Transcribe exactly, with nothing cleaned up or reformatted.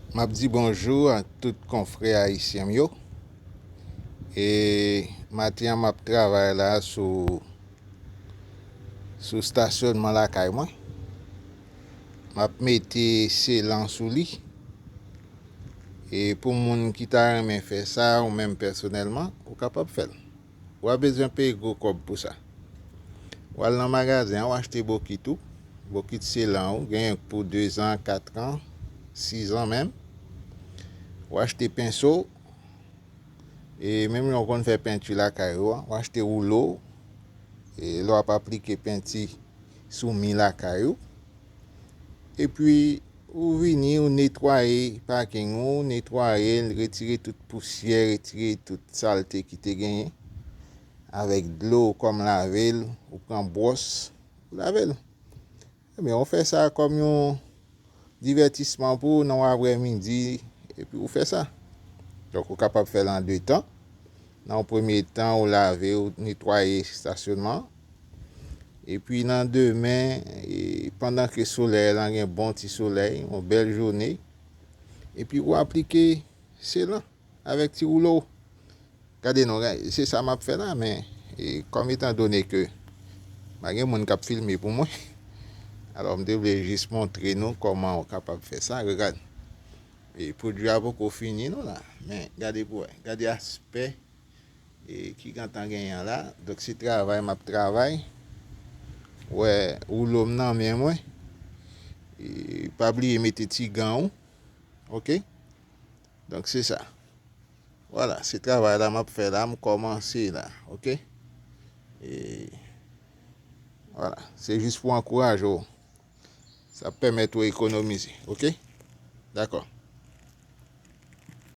M ap di bonjou a tout konfrè ayisyen m yo. E maten an, m ap travay la sou, sou stasyònman lakay mwen. M ap mete selan sou li. E pou moun ki ta renmen fè sa, ou menm pèsonèlman, ou kapab fè l. W a bezwen peye gwo kòb pou sa. W al nan magazen an, w achte bokit ou, bokit selan ou, genyen pou dezan, katran, sizan menm. W achte penso, e menm jan w konn fè penti lakay ou an, w achte woulo, e lè w ap aplike penti sou mi lakay ou. Epi, ou vini, ou netwaye paking ou, netwaye l, retire tout pousyè, retire tout salte ki te genyen. Avèk dlo, kòm lave l, ou pran bwòs, ou lave l. Ebyen, ou fè sa kòm yon divètisman pou ou nan yon aprèmidi, epi ou fè sa. Donk, ou kapab fè l an de tan. Nan yon premye tan, ou lave, ou netwaye stasyonman. Epi nan demen, e, pandan ke solèy lan gen bon ti solèy, yon bèl jounen, epi ou aplike selan avèk ti woulo. Gade non, gade, se sa m ap fè la, men, e, kòm etan done ke pa gen moun k ap filme pou mwen, alò m te vle jis montre nou kòman ou kapab fè sa. Regad, e, pwodui a poko fini non la, men gade pou wè, gade aspè, e, ki gentan genyen an la. Donk se travay m ap travay. Wè, woulo m nan men mwen. E, pa bliye mete ti gan ou. Oke? Donk se sa. Vwala, se travay la m ap fè la, m kòmanse la, oke? E, vwala, se jis pou ankouraje w. Sa ap pèmèt ou ekonomize, oke? Dakò.